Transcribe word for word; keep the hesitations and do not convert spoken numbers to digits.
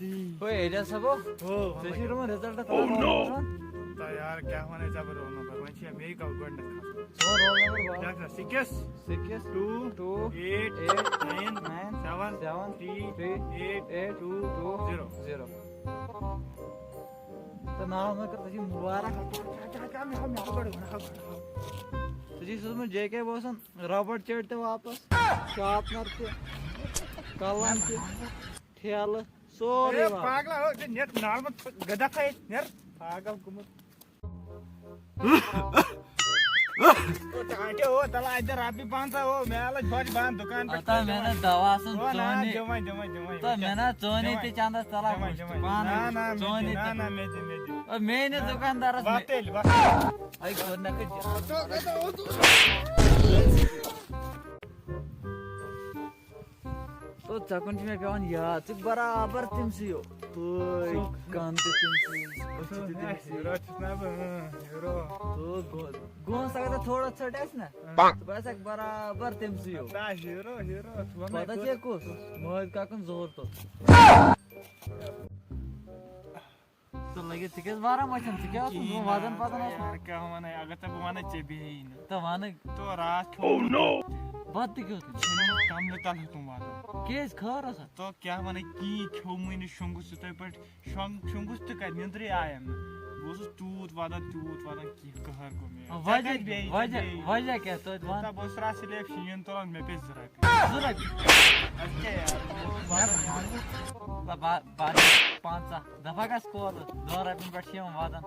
ہے اعجاز صٲبو، ژےٚ چھُے روٚمُت result؟ Oh no! تہٕ یار، کیٛاہ وَنَے ژےٚ بہٕ roll number؟ وۄنۍ چھِ مےٚ گۄڈٕنٮ۪تھ کھسُن۔ ژٕ وَن roll number، وَن۔ کیٛاہ چھُ؟ Six، six، two، two، eight، eight، nine، nine، seven، seven، three، three، eight، eight، two، two، two، zero۔ Zero۔ تہٕ ناو مےٚ کٔر، ژےٚ چھُے مُبارک۔ ژےٚ چھُے سوٗزمُت جے کے بوسَن ربڑ چٔٹۍ تہِ واپس، sharpener تہِ، قلم تہِ، ٹھیلہٕ، سورُے اے واپس۔ پاگلا ہو، ژےٚ نیر نارمل گدا کھے، نیر پاگل گوٚمُت۔ او، ژےٚ اَتہِ او، تَلہٕ اَتہِ رۄپیہِ پنٛژاہ او، مےٚ لَج بَچ بنٛد دُکان پٮ۪ٹھ۔ ہتا مےٚ نا دوا آسُن او، نا، چونی۔ دِمَے، دِمَے، دِمَے، تہٕ دِمَے۔ مےٚ نا چونی دِمَے، تہِ چندس تَلہٕ دِمَے، مُشت دِمَے۔ پانَے۔ نا، نا، مےٚ چونی دِ، نا، تہِ۔ نا، مےٚ دِ، مےٚ دِ۔ او، میٲنِس نا۔ دُکاندارَس وَتھ مےٚ۔ تیٚلہِ، وَتھ۔ اَے، کوٚر نہ کٔژ۔ تو ژےٚ کُن چھُ مےٚ پٮ۪وان یاد، ژٕ چھُکھ برابر تٔمۍ سٕے ہیوٗ۔ پٲے، کَن تہِ تٔمۍ سٕے، أچھ تہِ تٔمۍ سٕے۔ Hero چھُس نا بہٕ، اۭں، hero۔ تو گو-، گوٚو سا اگر تھوڑا ژھٔٹ آسہِ نا، ژٕ باسکھ برابر تٔمۍ سٕے ہیوٗ۔ نہ، hero، hero، ژٕ وَن پتہ مےٚ چھِ کُس؟ کُس؟ مٲدۍ کاکَن زہر توٚت۔ تہٕ لٔگِتھ ژٕ کیٛازِ وارٕ مَچھَن؟ ژٕ کیٛاہ اوسُکھ کِہیٖنۍ وَدَن نہ، پَتَن اوسمُت؟ یار، کیٛاہ وَنَے، اگر ژےٚ بہٕ وَنَے، ژےٚ بیٚہی نہٕ۔ تہٕ وَنہٕ۔ تو راتھ کھیوٚو مےٚ بَتہٕ تہِ کیُتھ؟ ژھیٚنِس کَملہٕ تَل ہیوٚتُم وَدُن۔ کیٛازِ خٲر اوسا؟ تو کیٛاہ وَنَے، کِہیٖنۍ کھیوٚمُے نہٕ، شۄنٛگُس یِتھَے پٲٹھۍ، شۄنٛگ-، شۄنٛگُس تہِ کَتہِ، نیٚنٛدرٕے آیَم نہٕ۔ بہٕ اوسُس تیوٗت وَدان، تیوٗت وَدان، کینٛہہ قہر گوٚو مےٚ۔ آ، ژےٚ وجہ، کَتہِ بیٚہی، ژےٚ وجہ، بیٚہی؟ وجہ کیٛاہ؟ توتہِ وَن۔ دَپ بہٕ اوسُس راتھ سُلے شیٖن تُلان، مےٚ پیٚیہِ زٕ رۄپیہِ۔ زٕ رۄپیہِ؟ اَدٕ کیٛاہ یار؟ بہٕ، بہٕ، بہٕ، بہٕ، پنٛژاہ۔ دَپان گژھ کورٕ، دَہ رۄپیَن پٮ۪ٹھ چھِ یِوان واتان۔